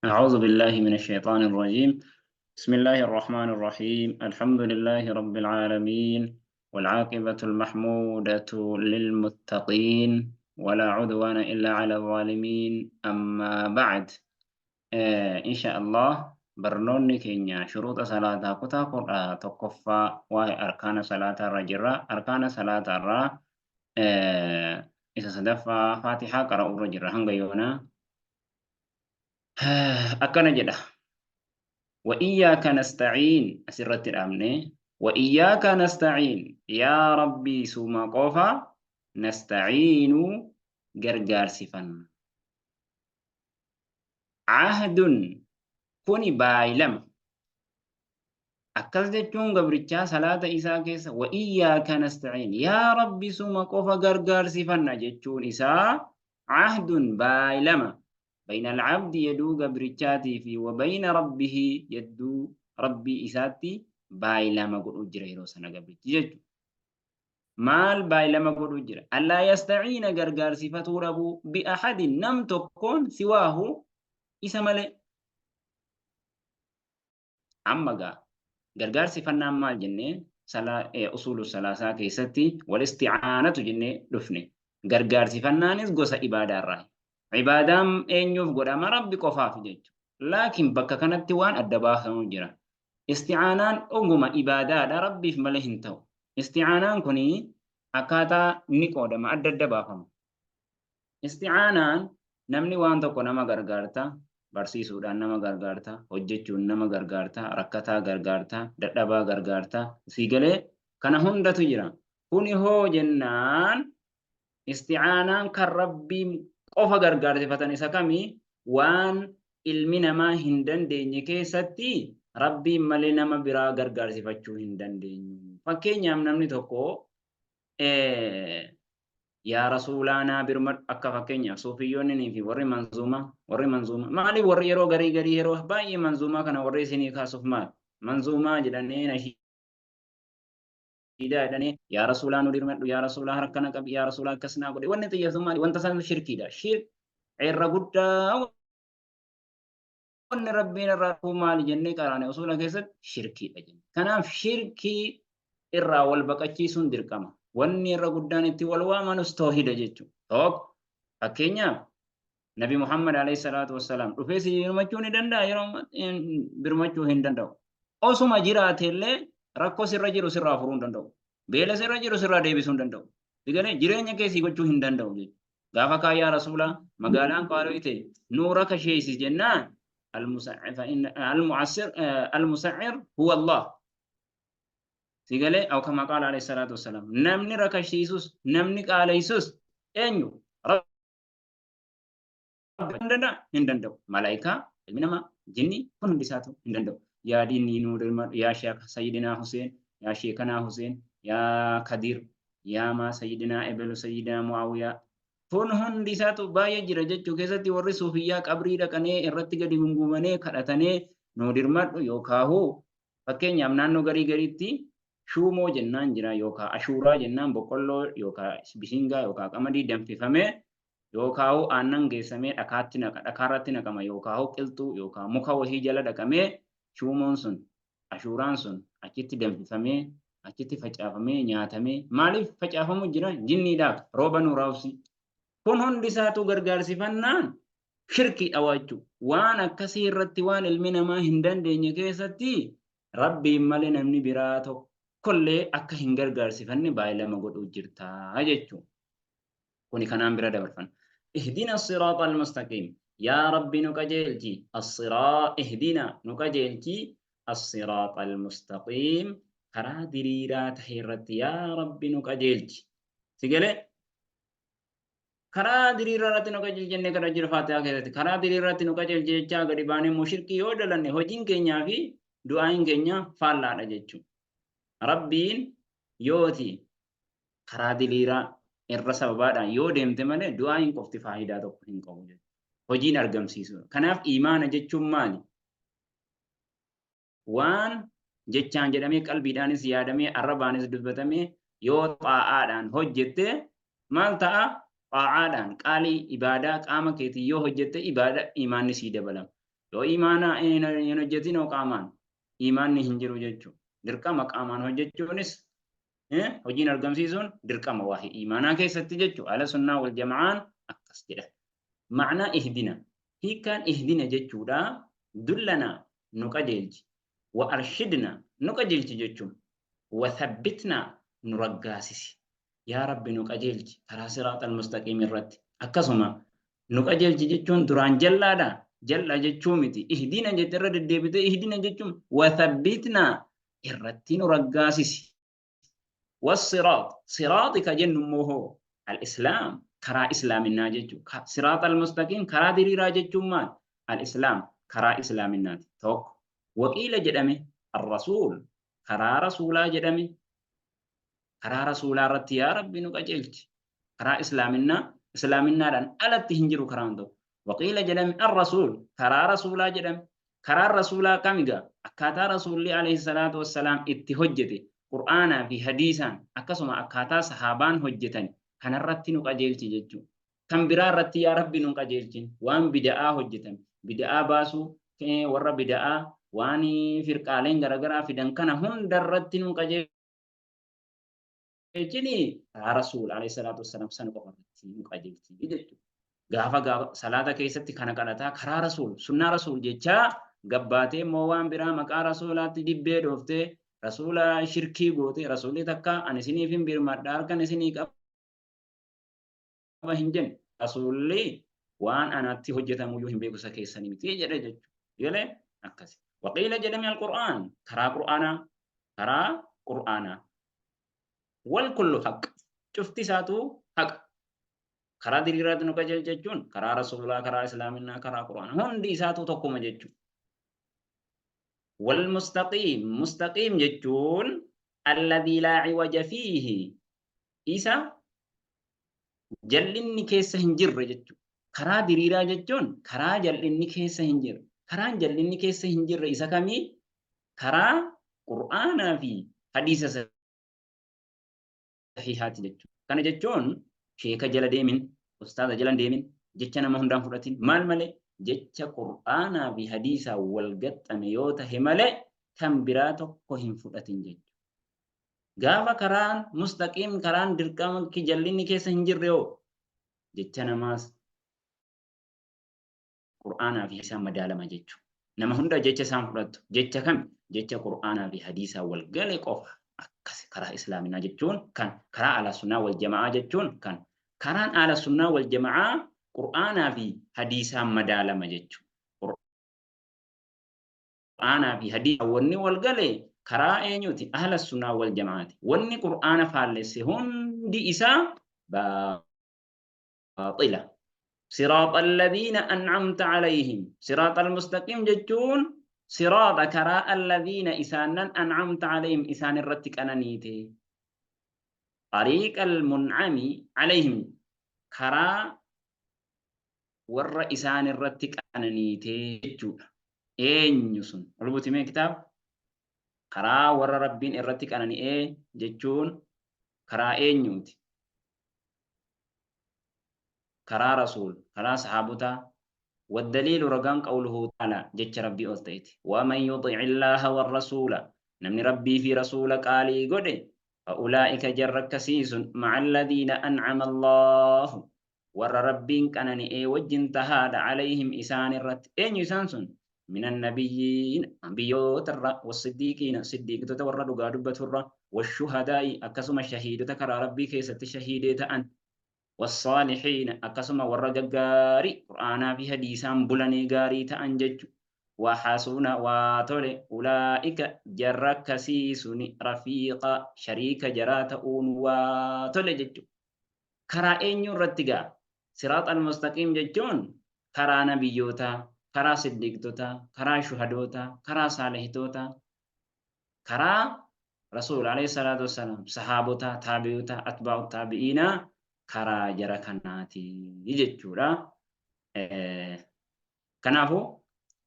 أعوذ بالله من الشيطان الرجيم. بسم الله الرحمن الرحيم. الحمد لله رب العالمين، والعاقبة المحمودة للمتقين، ولا عدوان إلا على الظالمين. أما بعد، إن شاء الله barnoonni keenya shuruuxa salaataa kutaa 11ffaa waa'ee arkaana salaataa irra jirra. Arkaana salaataa irraa isa sadaffaa Faatihaa qara'uu irra jirra hanga yoonaa. Akkana jedha. Wa iyyaaka nasta'iin asirratti dhaabne. Wa iyyaaka nasta'iin, yaa Rabbii suma qofa, nasta'iinu gargaarsifanna. Ahdun kuni baay'ilama. Akkas jechuun gabrichaa salaata isaa keessa wa iyyaaka nasta'iin, yaa Rabbi suma qofa gargaarsifanna jechuun isaa, ahdun baay'ilama, bayna al-abdi yeduu gabrichaatii fi wa bayna rabbihi yedduu Rabbii isaatti baay'ilama godhuu jira yeroo sana gabrichi jechuudha. Maal baay'ilama godhuu jira? Allaa yasta'iina gargaarsifatuu dhabuu, bi ahadin nam tokkoon, siwaahu isa malee. Amma gaa gargaarsifannaan maal jennee usuulu salaasaa keessatti wal isti'aanatu jennee dhufne. Gargaarsifannaanis gosa ibaadaarraa. Ibaadaan eenyuuf godhama? Rabbi qofaaf jechuudha. Laakiin bakka kanatti waan adda baafamu jira. Isti'aanaan dhuguma ibaadaadha, Rabbiif malee hin ta'u. Isti'aanaan kuni akkaataa ni qoodama, adda adda baafama. Isti'aanaan namni waan tokko nama gargaarta, barsiisuudhaan nama gargaarta, hojjechuun nama gargaarta, rakkataa gargaarta, dadhabaa gargaarta, sii galee kana hundatu jira. Kuni hoo jennaan isti'aanaan kan Rabbiin qofa gargaarsifatan isa kami? Waan ilmi namaa hin dandeenye keessatti Rabbiin malee nama biraa gargaarsifachuu hin dandeenyu. Fakkeenyaaf namni tokko yaa Rasuulaa naa birmadhu, akka fakkeenyaaf suufiyyoonni fi warri manzuumaa, warri manzuumaa maaliif warri yeroo garii garii yeroo baay'ee manzuumaa kana warri isinii kaasuuf maal manzuumaa jedhanii nashiidaa jedhanii yaa Rasuulaa nu dirmadhu, yaa Rasuulaa harka na qabi, yaa Rasuulaa akkas naa godhe, wanni xiyyeeffatu maali? Wanta san shirkiidha. Shirk irra guddaa wanni Rabbiin irraa dhufuu maali jennee qaraane usuula keessatti? Shirkiidha jenne. Kanaaf shirkii irraa wal baqachiisuun dirqama. Wanni irra guddaan itti wal waamanus toohida jechuudha. Tokko fakkeenyaaf Nabi Muhammad alayhi salaatu wassalaam dhufee si birmachuu ni danda'a? Yeroo birmachuu hin danda'u. Osuma jiraate illee rakkoo sirra jiru sirraa furuu hin danda'u. Beela sirra jiru sirraa deebisuu hin danda'u. Digalee jireenya kee sii gochuu hin danda'u jechuudha. Gaafa kaa yaa Rasuulaa magaalaan qaaloyte nuura kasheessi jennaan, al-musaccir huwa Allah. Si galee aw kama qaala alayhi salaatu wassalaam, namni rakashiisus namni qaaleysus eenyu? Rabbi hin danda'a? Hin danda'u. Malaayikaa, ilmi namaa, jinni kun hundi isaatu hin danda'u. Yaa diinni nuu dirmadhu, yaa sheekh Sayyidinaa Huseen, yaa sheekanaa Huseen, yaa Kadir, yaa maa Sayyidinaa Ebelu, Sayyidinaa Muawiyaa. Kun hundi isaatu baay'ee jira jechuu keessatti warri suufiyyaa qabrii dhaqanee irratti gadi gungumanee kadhatanee nuu dirmadhu, yookaahu fakkeenyaaf naannoo garii gariitti shuumoo jennaan jira, yookaa ashuuraa jennaan, boqqolloo yookaa bishingaa yookaa qamadii danfifamee yookaahu aannan geessamee dhakaatti naqa, dhakaarratti naqama, yookaahu qilxuu yookaa muka wahii jala dhaqamee shuumoon sun, ashuuraan sun achitti danfifamee achitti facaafamee nyaatamee. Maaliif facaafamu jira? Jinniidhaaf rooba nu raabsi. Kun hundi isaatu gargaarsifannaan shirkiidha waachuu. Waan akkasii irratti, waan ilmi namaa hin dandeenye keessatti Rabbiin malee namni biraa tokkollee akka hin gargaarsifanne baay'ilama godhuu jirtaa jechuu. Kuni kanaan bira dabarfanna. Ihdina siraaxa almustaqiim. Yaa Rabbi nu qajeelchi. As-siraa ihdina nu qajeelchi. As-siraaxa almustaqiim. Karaa diriiraa tahe irratti yaa Rabbi nu qajeelchi. Si galee? Karaa diriiraa irratti nu qajeelchi jennee kadha jira Faatihaa keessatti. Karaa diriiraa irratti nu qajeelchi jechaa gadi baanee immoo shirkii yoo dalanne hojiin keenyaa fi du'aayin keenya faallaadha jechuudha. Rabbiin yooti karaa diriiraa irra sababaadhaan yoo deemte malee du'aayin qofti faayidaa tokko hin qabu jechuudha. Hojiin argamsiisu. Kanaaf imaana jechuun maali? Waan jechaan jedhamee, qalbiidhaanis yaadamee, arrabaanis dubbatamee yoo xaa'aadhaan hojjette maal ta'a? Xaa'aadhaan qaalii ibaadaa qaama keetiin yoo hojjette ibaada imaanni sii dabalama. Yoo iimaana hin hojjetin hoo qaamaan iimaanni hin jiru jechuudha. Dirqama qaamaan hojjechuunis hojiin argamsiisuun dirqama waa'ee iimaanaa keessatti jechuudha. Ahla sunnaa wal jama'aan akkas jedha. Ma'naa ihdina hiikkaan ihdina jechuudha dullana nu qajeelchi wa arshidna nu qajeelchi jechuun wa thabbitna nu raggaasisi. Yaa Rabbi nu qajeelchi karaa siraaxal mustaqiim irratti. Akkasuma nu qajeelchi jechuun duraan jallaadha. Jalla jechuu miti. Ihdina jette irra deddeebitee ihdina jechuun wa thabbitna irratti nu raggaasisi. Wassiraax siraaxi ka jennu immoo hoo al-islaam karaa islaaminaa jechuu. Siraax al-mustaqiim karaa diriiraa jechuun maal? Al-islaam karaa islaaminaati. Tokko. Waqiila jedhame ar-rasuul karaa rasuulaa jedhame karaa rasuulaa irratti yaa Rabbi nu qajeelchi. Karaa islaaminnaa islaaminnaadhaan alatti hin jiru karaan tokko. Waqiila jedhame ar-rasuul karaa rasuulaa jedhame. Karaan rasuulaa kamigaa akkaataa rasuulli alayhi salaatu wassalaam itti hojjete qur'aanaa fi hadiisaan akkasuma akkaataa sahaabaan hojjetan kanarratti nu qajeelchi jechuudha. Kan biraa irratti yaa Rabbi nu qajeelchin waan bida'aa hojjetan bida'aa baasuu warra bida'aa waan firqaaleen garaagaraa fidan kana hunda irratti nu qajeelchi. Qajeelchini karaa Rasuul alayhi salaatu wassalaam sana qofa irratti nu qajeelchi jechuudha. Gaafa gaafa salaata keessatti kana kadhataa karaa Rasuul sunnaa Rasuul jechaa gabbaatee immoo waan biraa maqaa Rasuulaatti dibbee dhooftee Rasuula shirkii gootee Rasuulli takka ani isiniif hin birmadha harkan isinii qaba hin jenne. Rasuulli waan anatti hojjetamuyyuu hin beeku isa keessanii miti jedhe jechuudha. Galee akkasi. Waqiila jedhame al-Qur'aan karaa Qur'aanaa karaa Qur'aanaa. Wal kullu haqq. Cufti isaatuu haqa. Karaa diriiraatti nu qajeelcha jechuun karaa Rasuulaa, karaa Islaaminaa, karaa Qur'aanaa hundi isaatuu tokkuma jechuudha. Wal mustaqiim mustaqiim jechuun alladhii laa ciwaja fiihi isa jal'inni keessa hin jirre jechuudha. Karaa diriiraa jechuun karaa jal'inni keessa hin jirre. Karaan jal'inni keessa hin jirre isa kamii? Karaa Qur'aanaa fi hadiisa sahihaati jechuudha. Kana jechuun sheeka jala deemin, ustaaza jala deemin, jecha nama hundaan fudhatin maal malee jecha Qur'aanaa fi hadiisaa wal gaxxame yoo tahe malee kan biraa tokko hin fudhatin jechuudha. Gaafa karaan mustaqiim karaan dirqama jallinni keessa hin jirre hoo jecha namaas Qur'aanaa fi hadiisaan madaalama jechuudha. Nama hunda jecha isaan fudhattu. Jecha kami? Jecha Qur'aanaa fi hadiisaan wal gale qofa. Akkas karaa islaaminaa jechuun kan karaa ahla sunnaa wal jama'aa jechuun kan karaan ahla sunnaa wal jama'aa Qur'aanaa fi hadiisaan madaalama jechuudha. Qur'aanaa fi hadiisa wanni wal gale karaa eenyuti? Ahla sunnaa wal jama'aati. Wanni Qur'aana faallesse hundi isaa baaxila. Siraaxa alladhiina an'amta alayhim. Siraaxa almustaqiim jechuun siraaxa karaa alladhiina isaannan an'amta alayhim isaan irratti qananiite. Xariiqa almun'ami alayhim karaa warra isaan irratti qananiite jechuudha. Eenyu sun? Ol butimee kitaaba? Karaa warra Rabbiin irratti qanani'ee jechuun karaa eenyuuti? Karaa Rasuul, karaa sahaabotaa. Waddaliilu ragaan qawluhu ta'ala jecha Rabbii ol ta'eeti. Waman yuxi'illaaha warrasuula namni Rabbii fi Rasuula qaalii godhe fa'ulaa'ika jarra akkasii sun ma'alladiina an'ama Allaahu warra Rabbiin qanani'ee wajjin tahaadha alayhim isaan irratti. Eenyu isaan sun? Minan nabiyyiin anbiyyoota irraa, wassiddiiqiina siddiiqtota warra dhugaa dubbatu irraa, washuhadaa'i akkasuma shahiidota karaa Rabbii keessatti shahiidee ta'an, wassaalihiina akkasuma warra gaggaarii Qur'aanaa fi hadiisaan bulanee gaarii ta'an jechu. Wa hasuna waa tole ulaa'ika jarra akkasii suni rafiiqa shariika jaraa ta'uun waa tole jechu. Karaa eenyuu irratti gaa? Siraax al-mustaqiim jechuun karaa nabiyyootaa, karaa siddiiqtotaa, karaa shuhadootaa, karaa saalihtootaa, karaa Rasuul alayhi salaatu wassalaam, sahaabotaa, taabi'otaa, atbaa'u taabi'iinaa karaa jara kanaati jechuudha. Kanaafuu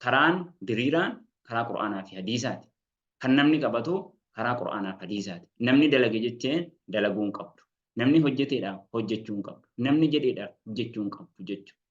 karaan diriiraan karaa Qur'aanaa fi hadiisaati. Kan namni qabatu karaa Qur'aanaa fi hadiisaati. Namni dalage jechee dalaguu hin qabdu. Namni hojjeteedhaaf hojjechuu hin qabdu. Namni jedheedhaaf jechuu hin qabdu jechuudha.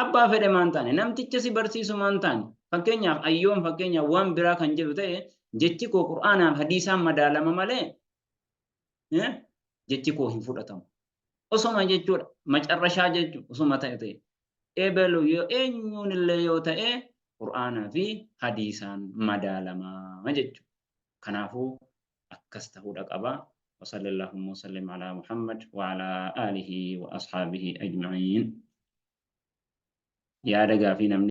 Abbaa fedhe maan taane, namticha si barsiisu maan taane, Fakkeenyaaf ayyoon fakkeenyaaf waan biraa kan jedhu ta'e jechi koo Qur'aanaaf hadiisaan madaalama malee jechi koo hin fudhatamu. Osoma jechuudha macarrashaa jechuudha osoma ta'e ta'e. Ebelu yoo eenyuun illee yoo ta'e Qur'aanaa fi hadiisaan madaalamaa jechuudha. Kanaafuu akkas ta'uudha qaba. وصلى اللهم وسلم على محمد وعلى آله وأصحابه أجمعين. Yaada gaafii namni